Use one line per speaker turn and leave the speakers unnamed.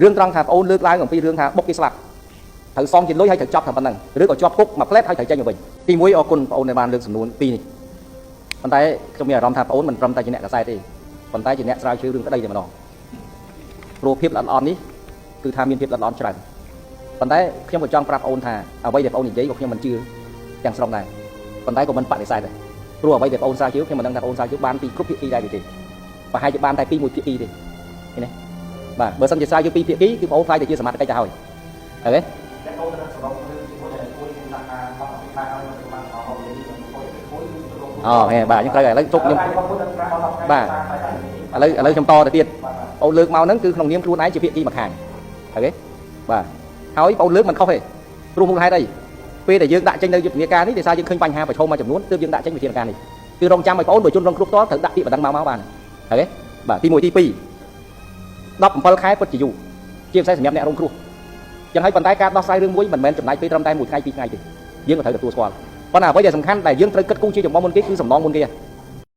រឿងត្រង់ថាប្អូនលើកឡើងអំពីរឿងថាបុកគេស្លាប់ត្រូវសងជាលុយហើយត្រូវចប់តែប៉ុណ្្នឹងឬក៏ជាប់គុកមួយផ្លែតហើយត្រូវចេញមកវិញទីមួយអរគុណប្អូនដែលបានលើកសំណួរពីរនេះប៉ុន្តែខ្ញុំមានអារម្មណ៍ថាប្អូនមិនត្រឹមតែជាអ្នកកសែតទេប៉ុន្តែជាអ្នកស្រាវជ្រាវរឿងក្តីតែម្ដងព្រោះភាពល្អិតល្អន់នេះគឺថាមានភាពល្អិតល្អន់ច្រើនប៉ុន្តែខ្ញុំក៏ចង់ប្រាប់ប្អូនថាអ្វីដែលប្អូននិយាយក៏ខ្ញុំមិនជឿទាំងស្រុងដែរប៉ុន្តែក៏មិនបដិសេធដែរព្រោះអ្វីដែលប្អូនស្រាវជ្រាវខ្ញុំមិនដឹងថាប្អូនស្រាវជ្រាវបានពីគ្រប់ភាគីដែរឬទេប្រហែលជាបានតែពីមួយភាគីទេឃើញទេបាទបើសិនជាស្រាវជ្រាវពីរភាគីគឺប្អូនខ្លាយទៅជាសមត្ថកិច្ចទៅហើយឃើញទេ
តែអូននឹងសរុបរឿងជាមួយដែលគួយគេថាថា12ខែហើយមិនបានអស់លុយនេះគួយគួយគឺលោក
អូហេបាទខ្ញុំត្រូវឥឡូវជប់ខ្ញុំ
ខ្ញុំពុទ្ធនឹង10ថ្ងៃ
បាទឥឡូវខ្ញុំតទៅទៀតបងលើកមកហ្នឹងគឺក្នុងនាមខ្លួនឯងជាភាគីម្ខាងអូខេបាទហើយបងលើកមិនខុសទេព្រោះមូលហេតុអីពេលដែលយើងដាក់ចេញនៅយុទ្ធនាការនេះដោយសារយើងឃើញបញ្ហាប្រឈមមួយចំនួនទើបយើងដាក់ចេញវិធានការនេះគឺរងចាំឲ្យបងបើជនរងគ្រោះផ្ទាល់ត្រូវដាក់ពាក្យបណ្ដឹងមកមកបានអូខេបាទទី1ទី2 17ខែពិតជាយូរជាពិសេសសម្រាប់អ្នករងគ្រោះចឹងហើយប៉ុន្តែការដោះស្រាយរឿងមួយមិនមែនចំណាយពេលត្រឹមតែមួយថ្ងៃពីរថ្ងៃទេយើងក៏ត្រូវទទួលស្គាល់ប៉ុន្តែអ្វីដែលសំខាន់ដែលយើងត្រូវគិតគូរជាចម្បងមុនគេគឺសំណងមុនគេ